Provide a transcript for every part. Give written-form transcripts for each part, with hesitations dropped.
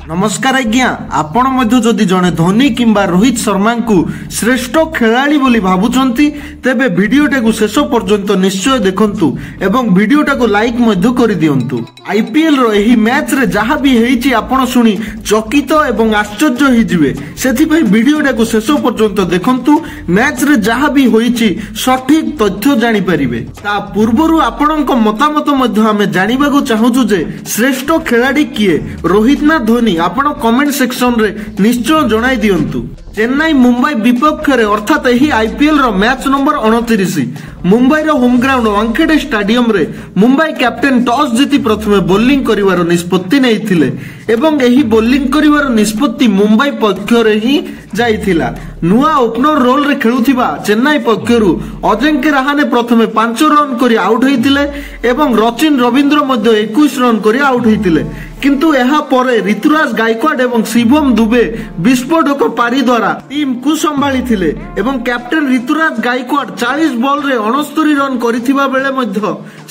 ନମସ୍କାର ଆଜ୍ଞା, ଆପଣ ମଧ୍ୟ ଯଦି ଜଣେ ଧୋନି କିମ୍ବା ରୋହିତ ଶର୍ମାଙ୍କୁ ଶ୍ରେଷ୍ଠ ଖେଳାଳି ବୋଲି ଭାବୁଛନ୍ତି, ତେବେ ଭିଡିଓଟାକୁ ଶେଷ ପର୍ଯ୍ୟନ୍ତ ନିଶ୍ଚୟ ଦେଖନ୍ତୁ ଏବଂ ଭିଡିଓଟାକୁ ଲାଇକ୍ ମଧ୍ୟ କରିଦିଅନ୍ତୁ। ଆଇପିଏଲ ର ଏହି ମ୍ୟାଚରେ ଯାହା ବି ହେଇଛି ଆପଣ ଶୁଣି ଚକିତ ଏବଂ ଆଶ୍ଚର୍ଯ୍ୟ ହେଇଯିବେ। ସେଥିପାଇଁ ଭିଡିଓଟାକୁ ଶେଷ ପର୍ଯ୍ୟନ୍ତ ଦେଖନ୍ତୁ, ମ୍ୟାଚରେ ଯାହା ବି ହୋଇଛି ସଠିକ ତଥ୍ୟ ଜାଣିପାରିବେ। ତା ପୂର୍ବରୁ ଆପଣଙ୍କ ମତାମତ ମଧ୍ୟ ଆମେ ଜାଣିବାକୁ ଚାହୁଁଛୁ ଯେ ଶ୍ରେଷ୍ଠ ଖେଳାଳି କିଏ, ରୋହିତ ନା ଧୋନି? ଆପଣ କମେଣ୍ଟ ସେକ୍ସନରେ ନିଶ୍ଚୟ ଜଣାଇ ଦିଅନ୍ତୁ। ଚେନ୍ନାଇ ମୁମ୍ବାଇ ବିପକ୍ଷରେ, ଅର୍ଥାତ୍ ଏହି ଆଇପିଏଲ ର ମ୍ୟାଚ୍ ନମ୍ବର 29, ମୁମ୍ବାଇର ହୋମ ଗ୍ରାଉଣ୍ଡ ୱାଙ୍ଖେଡେ ଷ୍ଟାଡିୟମରେ ମୁମ୍ବାଇ କ୍ୟାପ୍ଟେନ ଟସ୍ ଜିତି ପ୍ରଥମେ ବୋଲିଂ କରିବାର ନିଷ୍ପତ୍ତି ନେଇଥିଲେ ଏବଂ ଏହି ବୋଲିଂ କରିବାର ନିଷ୍ପତ୍ତି ମୁମ୍ବାଇ ପକ୍ଷରେ ହିଁ ଯାଇଥିଲା। ନୂଆ ଓପନର ରୋଲରେ ଖେଳୁଥିବା ଚେନ୍ନାଇ ପକ୍ଷରୁ ଅଜିଙ୍କ୍ୟ ରାହାନେ ପ୍ରଥମେ 5 ରନ୍ କରି ଆଉଟ୍ ହୋଇଥିଲେ ଏବଂ ରଚିନ ରବୀନ୍ଦ୍ର ମଧ୍ୟ 21 ରନ୍ କରି ଆଉଟ୍ ହୋଇଥିଲେ। କିନ୍ତୁ ଏହା ପରେ ଋତୁରାଜ ଗାଇକୱାଡ ଏବଂ ଶିବମ ଦୁବେ ବିସ୍ଫୋରକ ପାରି ଦ୍ୱାରା ଟିମକୁ ସମ୍ଭାଳିଥିଲେ ଏବଂ କ୍ୟାପ୍ଟେନ ଋତୁରାଜ ଗାଇକୱାଡ 40 ବଲରେ 69 ରନ୍ କରିଥିବା ବେଳେ ମଧ୍ୟ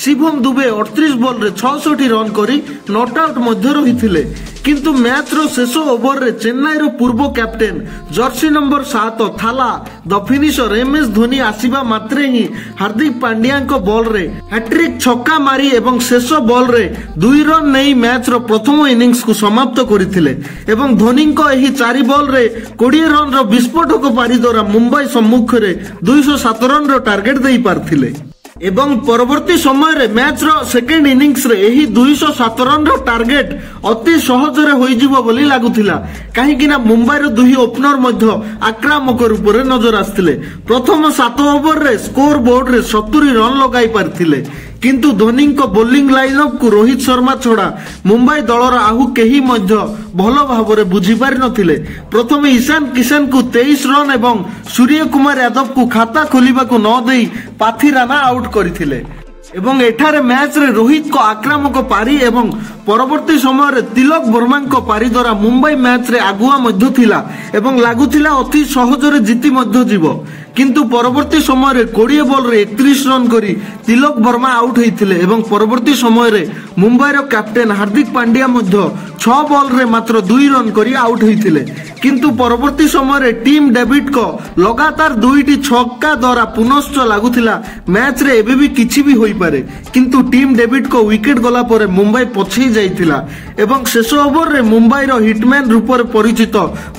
ଶିବମ ଦୁବେ 38 ବଲରେ 66 ରନ୍ କରି not out ମଧ୍ୟ ରହିଥିଲେ। କିନ୍ତୁ ମ୍ୟାଚର ଶେଷ ଓଭରରେ ଚେନ୍ନାଇର ପୂର୍ବ କ୍ୟାପ୍ଟେନ ଜର୍ସି ନମ୍ବର 7 ଥାଲା ଦ ଫିନିସର ଏମ ଏସ୍ ଧୋନି ଆସିବା ମାତ୍ରେ ହିଁ ହାର୍ଦ୍ଦିକ ପାଣ୍ଡ୍ୟାଙ୍କ ବଲରେ ହ୍ୟାଟ୍ରିକ୍ ଛକା ମାରି ଏବଂ ଶେଷ ବଲରେ 2 ରନ୍ ନେଇ ମ୍ୟାଚର ପ୍ରଥମ ଇନିଂସକୁ ସମାପ୍ତ କରିଥିଲେ ଏବଂ ଧୋନିଙ୍କ ଏହି 4 ବଲରେ 20 ରନ୍ର ବିସ୍ଫୋରକ ପାରି ଦ୍ୱାରା ମୁମ୍ବାଇ ସମ୍ମୁଖରେ 207 ରନ୍ର ଟାର୍ଗେଟ ଦେଇପାରିଥିଲେ। ଏବଂ ପରବର୍ତ୍ତୀ ସମୟରେ ମ୍ୟାଚର ସେକେଣ୍ଡ ଇନିଂସରେ ଏହି 207 ରନ୍ର ଟାର୍ଗେଟ ଅତି ସହଜରେ ହୋଇଯିବ ବୋଲି ଲାଗୁଥିଲା, କାହିଁକି ନା ମୁମ୍ବାଇର ଦୁଇ ଓପନର ମଧ୍ୟ ଆକ୍ରାମକ ରୂପରେ ନଜର ଆସିଥିଲେ। ପ୍ରଥମ 7 ଓଭରରେ ସ୍କୋର ବୋର୍ଡରେ 70 ରନ୍ ଲଗାଇ ପାରିଥିଲେ। କିନ୍ତୁ ଧୋନିଙ୍କ ବୋଲିଂ ଲାଇନଅପକୁ ରୋହିତ ଶର୍ମା ଛଡା ମୁମ୍ବାଇ ଦଳର ଆଉ କେହି ମଧ୍ୟ ଭଲ ଭାବରେ ବୁଝିପାରି ନଥିଲେ। ପ୍ରଥମେ ଇଶାନ କିଷାନଙ୍କୁ 23 ରନ୍ ଏବଂ ସୂର୍ଯ୍ୟ କୁମାର ଯାଦବଙ୍କୁ ଖାତା ଖୋଲିବାକୁ ନ ଦେଇ ପାଥିରାନା ଆଉଟ୍ କରିଥିଲେ ଏବଂ ଏଠାରେ ମ୍ୟାଚରେ ରୋହିତଙ୍କ ଆକ୍ରାମକ ପାରି ଏବଂ ପରବର୍ତ୍ତୀ ସମୟରେ ତିଲକ ବର୍ମାଙ୍କ ପାରି ଦ୍ୱାରା ମୁମ୍ବାଇ ମ୍ୟାଚରେ ଆଗୁଆ ମଧ୍ୟ ଥିଲା ଏବଂ ଲାଗୁଥିଲା ଅତି ସହଜରେ ଜିତି ମଧ୍ୟ ଯିବ। କିନ୍ତୁ ପରବର୍ତ୍ତୀ ସମୟରେ 20 ବଲରେ 31 ରନ୍ କରି ତିଲକ ବର୍ମା ଆଉଟ୍ ହୋଇଥିଲେ ଏବଂ ପରବର୍ତ୍ତୀ ସମୟରେ ମୁମ୍ବାଇର କ୍ୟାପ୍ଟେନ ହାର୍ଦ୍ଦିକ ପାଣ୍ଡ୍ୟା ମଧ୍ୟ 6 ବଲରେ ମାତ୍ର 2 ରନ୍ କରି ଆଉଟ୍ ହୋଇଥିଲେ। କିନ୍ତୁ ପରବର୍ତ୍ତୀ ସମୟରେ ଟିମ୍ ଡେଭିଡଙ୍କ ଲଗାତାର 2ଟି ଛକା ଦ୍ୱାରା ପୁନଶ୍ଚ ଲାଗୁଥିଲା ମ୍ୟାଚରେ ଏବେ ବି କିଛି ବି ହୋଇପାରେ। କିନ୍ତୁ ଟିମ୍ ଡେଭିଡଙ୍କ ୱିକେଟ ଗଲା ପରେ ମୁମ୍ବାଇ ପଛେଇ ଯାଇଥିଲା ଏବଂ ଶେଷ ଓଭରରେ ମୁମ୍ବାଇର ହିଟମ୍ୟାନ ରୂପରେ ପରିଚିତ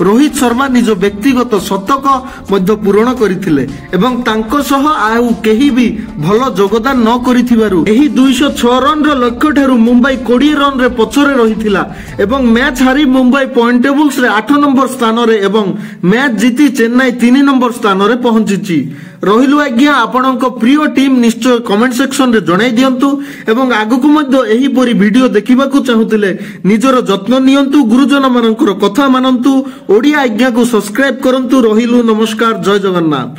ରୋହିତ ଶର୍ମା ନିଜ ବ୍ୟକ୍ତିଗତ ଶତକ ମଧ୍ୟ ପୂରଣ କରିଥିଲେ ଏବଂ ତାଙ୍କ ସହ ଆଉ କେହି ବି ଭଲ ଯୋଗଦାନ ନ କରିଥିବାରୁ ଏହି 206 ରନ୍ର ଲକ୍ଷ୍ୟଠାରୁ ମୁମ୍ବାଇ 20 ରନ୍ରେ ପଛରେ ରହିଥିଲା ଏବଂ ମ୍ୟାଚ୍ ହାରି ମୁମ୍ବାଇ ପଏଣ୍ଟ ଟେବୁଲ୍ସରେ 8 ନମ୍ବର ସ୍ଥାନରେ ଏବଂ ମ୍ୟାଚ୍ ଜିତି ଚେନ୍ନାଇ 3 ନମ୍ବର ସ୍ଥାନରେ ପହଞ୍ଚିଛି। ରହିଲୁ ଆଜ୍ଞା, ଆପଣଙ୍କ ପ୍ରିୟ ଟିମ୍ ନିଶ୍ଚୟ କମେଣ୍ଟ ସେକ୍ସନରେ ଜଣାଇ ଦିଅନ୍ତୁ ଏବଂ ଆଗକୁ ମଧ୍ୟ ଏହିପରି ଭିଡିଓ ଦେଖିବାକୁ ଚାହୁଁଥିଲେ ନିଜର ଯତ୍ନ ନିଅନ୍ତୁ, ଗୁରୁଜନ ମାନଙ୍କର କଥା ମାନନ୍ତୁ, ଓଡ଼ିଆ ଆଜ୍ଞାକୁ ସବସ୍କ୍ରାଇବ କରନ୍ତୁ। ରହିଲୁ, ନମସ୍କାର, ଜୟ ଜଗନ୍ନାଥ।